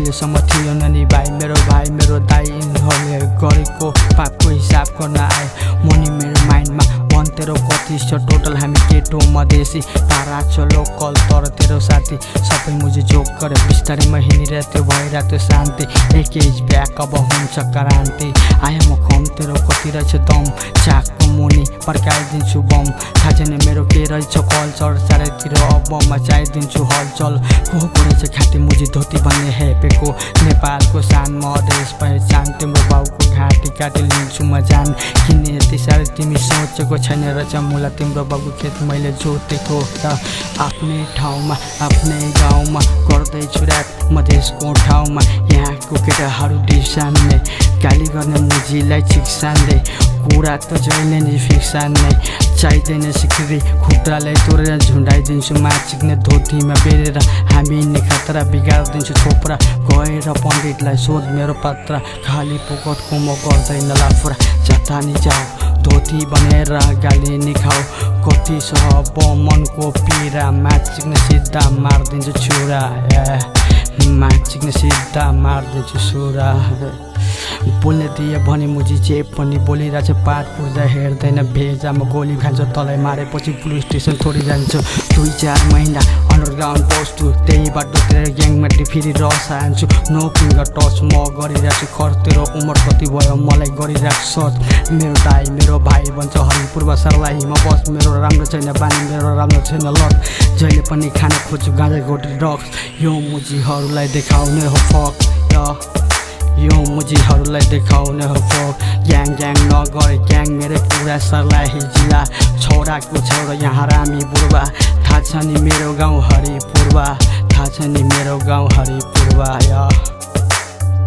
अहिलेसम्म थियो नि भाइ मेरो दाइ यिनीहरूले गरेको पापको हिसाब गर्न आए मनी मेरो माइन्डमा मन तेरो कति छ टोटल हामी केटो मधेसी तारा छ लोकल तर तेरो साथी सबै मुझे जोक गरे बिस्तारैमा हिँडिरहेको थियो भइरहेको थियो शान्ति एक एज ब्याक अब हुन्छ क्रान्ति आए म खम तेरो कति रहेछ दम चाकको मुनि पर्काइदिन्छु बम थाहा छैन मेरो के रहेछ कल्चर चारैतिर अब मचाइदिन्छु हलचल को रहेछ खाती मुझे धोती भन्ने हेपेको नेपालको सान मधेस पहिचान तिम्रो बाउको घाँटी काटी लिन्छु म जान किन यति साह्रै तिमी सोचेको छैन रहेछ मुला तिम्रो बाबु खेत मैले जोतेको र आफ्नै ठाउँमा आफ्नै गाउँमा गर्दैछु ऱ्याप मधेसको ठाउँमा यहाँको केटाहरू डिसान्ने गाली गर्ने मुजीलाई चिक्सान्दै कुरा त जहिले नि फिक्सान नै चाहिँदैन सिक्री खुट्टालाई तोडेर झुन्डाइदिन्छु माचिक्ने धोतीमा बेरेर हामी नै खतरा बिगारिदिन्छु थोप्रा गएर पण्डितलाई सोध मेरो पत्र खाली पोकटको म गर्दैन लाफुरा जता नि जाऊ धोती बनेर गाली नि खाऊ कति छ अब मनको पीडा माचिक्ने सिधा मारिदिन्छु छुरा माचिक्ने सिधा मारिदिन्छु छुरा बोल्ने दिए भने मुजी जे पनि बोलिरहेछ पाठ पूजा हेर्दैन भेजामा गोली खान्छ तलै मारेपछि पुलिस स्टेसन थोडी जान्छु 2-4 महिना अन्डरग्राउन्ड बस्छु त्यही बाटोतिर ग्याङमा फेरि रस हान्छु नो फिङ्गर टच म गरिरहेको छु खर्च तेरो उमर कति भयो मलाई गरिरहेको सर्च मेरो दाइ मेरो भाइ भन्छ हरिपूर्व सरलाई म बस मेरो राम्रो छैन बानी मेरो राम्रो छैन लट जहिले पनि खान खोज्छु गाँजा घोटी ड्रग्स यो मुजीहरूलाई देखाउने हो फक यो मुजीहरूलाई देखाउने हो फक ग्याङ नगरे ग्याङ मेरो पुरा सरलाई हिजिला छोराको छोरा यहाँ रामी बुढवा थाहा छ नि मेरो गाउँ हरिपूर्वा थाहा छ नि मेरो गाउँ हरिपूर्वा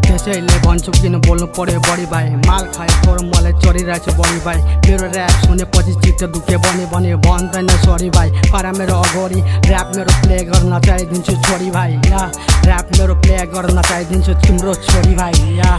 त्यसैले भन्छु किन बोल्नु पर्यो बढी भाइ माल खाए तर मलाई चढिरहेको छ बढी भाइ मेरो ऱ्याप सुनेपछि चित्त दुखे भने भन्दैन सरी भाइ पारा मेरो अगाडि ऱ्याप मेरो प्ले गर्न चाहिदिन्छु छोरी भाइ या ऱ्याप मेरो प्ले गर्न चाहिदिन्छु तिम्रो छोरी भाइ या